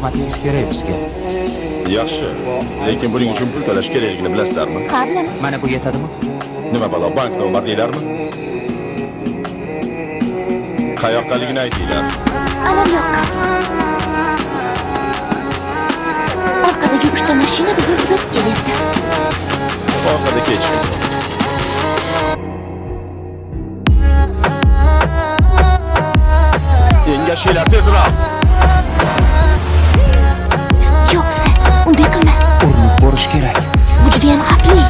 Marhamatingiz kerak bizga. Yaxshi. Lekin buning uchun pul to'lash kerakligini bilasizlarmi? Ha, bilamiz. Mana bu yetadimi? Nima balo, bank nomerlilarmi? Qayoqqaligini aytinglar. Ana bu yoqqa. Orqadagi uchta mashina bizni kuzatib kelyapti. Orqada hech kim yo'q. Engashinglar tezroq. Yo'q, Set, unday qilma. Urinib ko'rish kerak. Bu judayam xavfli.